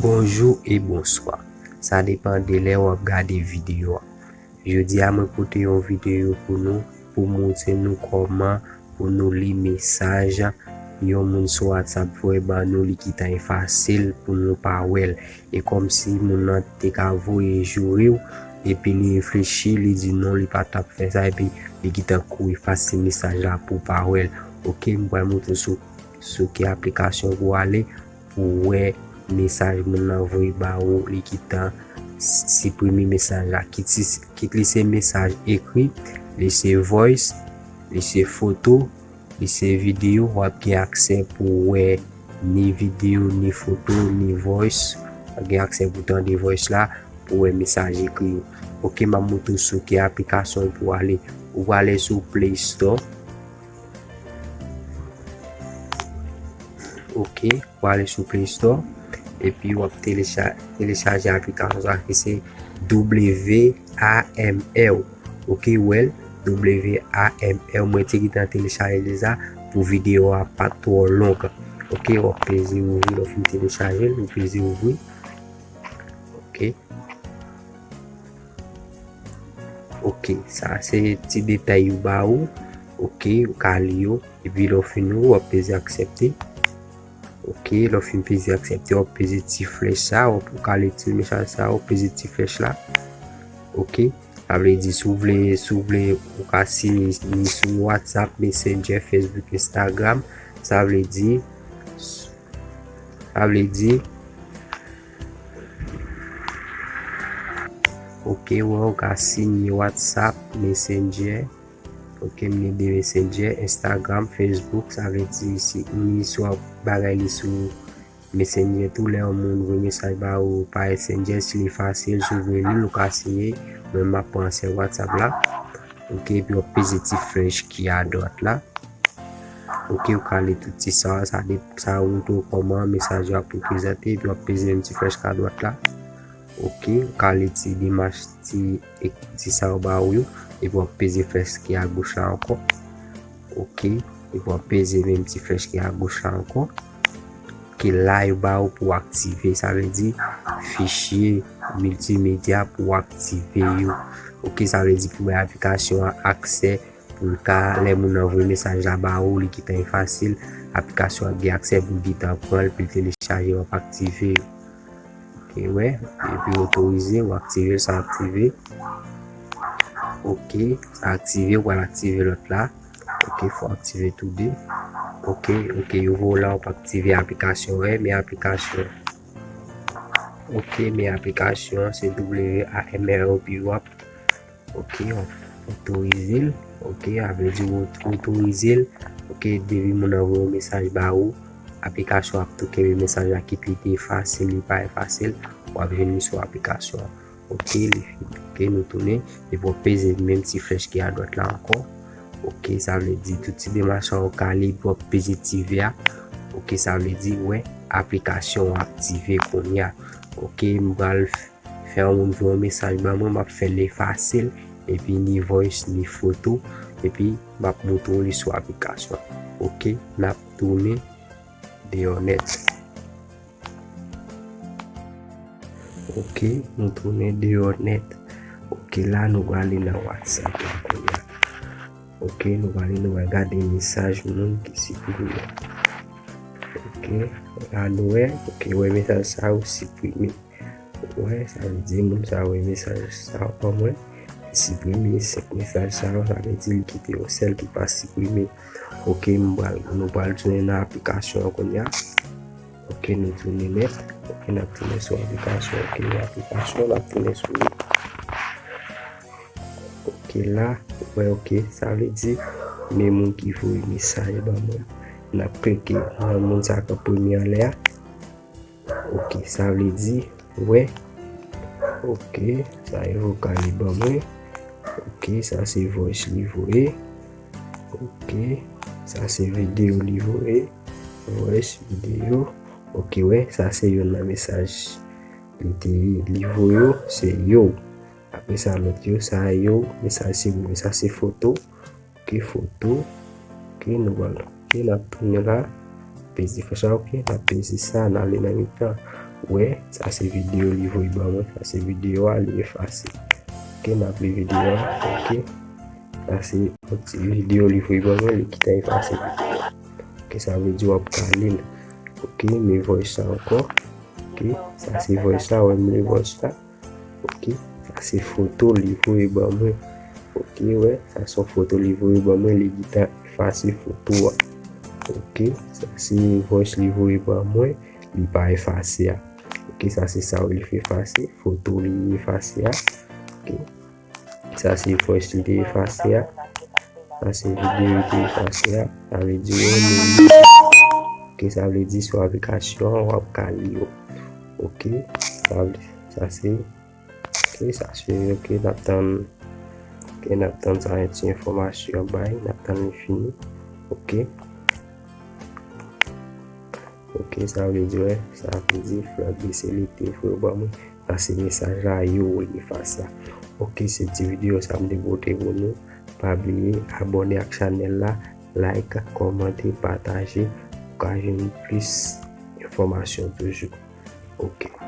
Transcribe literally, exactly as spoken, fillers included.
Bonjou e bonswa. Sa depann de lè w ap gade videyo a. Jodi a, mwen pote yon videyo pou nou, pou montre nou kòman pou nou li mesaj yon moun sou WhatsApp voye ban nou, li gentan efasil pou nou pa wè l. E kòmsi moun nan te ka voye joure w, epi li reflechi, li di non, li pa t ap fè sa, epi li gentan kouri efase mesaj la pou w pa wè l. Oke, m pral montre w sou, sou ki aplikasyon pou w ale, pou w wè mesaj moun nan voye ba ou, li gentan s-, siprime mesaj la. Kit si, kit li se mesaj ekri, li se voice, li se foto, li se videyo, w ap gen aksè pou w wè ni videyo, ni foto, ni voice. W ap gen aksè pou tande voice la, pou w wè mesaj ekri yo. Oke, m ap montre w sou ki aplikasyon pou w ale. Ou prale sou Play Store. Oke, w ale sou Play Store. Epi w ap telecha-, telechaje aplikasyon sa ki se W A M R. Oke, w wè l, W A M R. Mwen te gentan telechaje deja pou videyo a pa twò long. Oke, w ap peze ouvri, lè w fin telechaje l, ou peze ouvri. Oke. Oke, sa se ti detay yo ba ou. Oke, ou ka li yo. Epi lè w fin li, w ap peze aksepte. Oke, lè w fin peze aksepte, w ap peze ti flèch sa, w ap, ou ka li ti mesaj sa, w ap peze ti flèch la. Oke, sa vle di si w vle, si w vle, ou ka siyen ni sou WhatsApp, Messenger, Facebook, Instagram. Sa vle di, sa vle di, oke, wè, ou ka siyen WhatsApp, Messenger. Oke, m gen de Messenger, Instagram, Facebook, sa vle di si, ni swa bagay li sou Messenger tou, lè yon moun voye mesaj ba ou pa Messenger, si li fasil, si w vle li, ou ka siyen, mwen m ap pran sèl WhatsApp la. Oke, epi w ap peze ti flèch ki adwat la. Oke, ou ka li tout ti sa, sa de, sa montre w kòman mesaj yo ap reprezante, epi w ap peze menm ti flèch ki adwat la. Oke, ou ka li ti demach, ti, ti sa yo ba ou yo, epi w ap peze flèch ki agoch la ankò. Oke, epi w ap peze menm ti flèch ki agoch la ankò. Oke, la yo ba ou pou w aktive, sa vle di fichye miltimedya pou w aktive yo. Oke, sa vle di pou bay aplikasyon an aksè pou l ka, lè moun nan voye mesaj la ba ou, li gentan efasil, aplikasyon an gen aksè pou l gentan pran l, pou l telechaje, w ap aktive yo. Oke, wè, epi otorize, w aktive l, sa aktive. Oke, sa aktive, w al aktive lòt la. Oke, fò w aktive tou de. Oke, oke, yo voye w la, w ap aktive aplikasyon, wè, men aplikasyon. Oke, men aplikasyon, se W A M R, epi w ap Oke, w ap otorize l. Oke, a vle di ou otorize l. Oke, depi moun nan voye yon mesaj ba ou, aplikasyon ap tou kenbe mesaj la, kit li te efasil, li pa efasil, w ap jwenn li sou aplikasyon an. Oke, li fini. Oke, nou tounen, epi w ap peze menm ti flèch ki adwat la ankò. Oke, sa vle di tout ti demach sa w ka li, epi w ap peze ti vè a. Oke, sa vle di, wè, aplikasyon an aktive kounye a. Oke, m pral fè yon moun voye yon mesaj ban mwen, m ap fè l efase l, epi ni voice, ni foto, epi m ap montre w li sou aplikasyon. Oke, n ap tounen deyò nèt. Oke, nou tounen deyò nèt. Oke, la nou prale nan WhatsApp la kounye a. Oke, nou prale, nou pral gade mesaj moun ki siprime. Oke, la nou wè, oke, wè mesaj sa yo siprime. Wè, sa vle di moun sa wè mesaj sa yo ban mwen, li siprime senk mesaj sa yo, sa vle di li kite yon sèl ki pa siprime. Oke, m pral, nou pral tounen nan aplikasyon an kounye a. Oke, nou tounen nèt. Oke, n ap tounen sou aplikasyon. Oke, aplikasyon, n ap tounen sou li. Oke, la, wè, oke, sa vle di, men moun ki voye mesaj ban mwen. N ap klike nan moun sa k ap premye anlè a. Oke, sa vle di, wè. Oke, sa e vokal li ban mwen. Oke, sa se voice li voye. Oke, sa se videyo li voye. Voice, videyo. Oke, wè, sa se youn nan mesaj li te, li voye yo, se yo. Apre sa, lòt yo, sa yo, mesaj se yo, sa se foto. Oke, foto. Oke, nou pral. Oke, n ap tounen la. Peze flèch la, oke, n ap peze sa, n ale nan mitan. Wè, sa se videyo li voye ban mwen. Sa se videyo a, li efase. Ok, n ap li videyo a. Ok. Sa se yon ti videyo li voye ban mwen, li gentan efase videyo a. Ok, sa vle di w ap ka li l. Ok, men voice la ankò. Ok, sa se voice la, wè, m li voice la. Ok, sa se foto li voye ban mwen. Ok, wè, sa se yon foto li voye ban mwen, li gentan efase foto a. Ok, sa se voice li voye ban mwen, li pa efase a. Ok, sa se sa li efase, foto li efase a. Ok, sa se voice li te efase a. Sa se videyo li te efase a. Sa vle di, wè, men, ok, sa vle di sou aplikasyon an, w ap ka li yo. Ok, sa vle, sa se, ok, sa se, ok, n ap tann, ok, n ap tann sa, yon ti enfòmasyon bay, n ap tann li fini. Ok. Ok, sa vle di, wè, sa vle di, Frog li se li te voye ban mwen. Sa se mesaj la, yo, li efase a. Ok, se ti videyo sa m te pote pou nou. Pa bliye abòne ak chanèl la, like, kòmante, pataje, pou ka jwenn plis enfòmasyon toujou. Ok.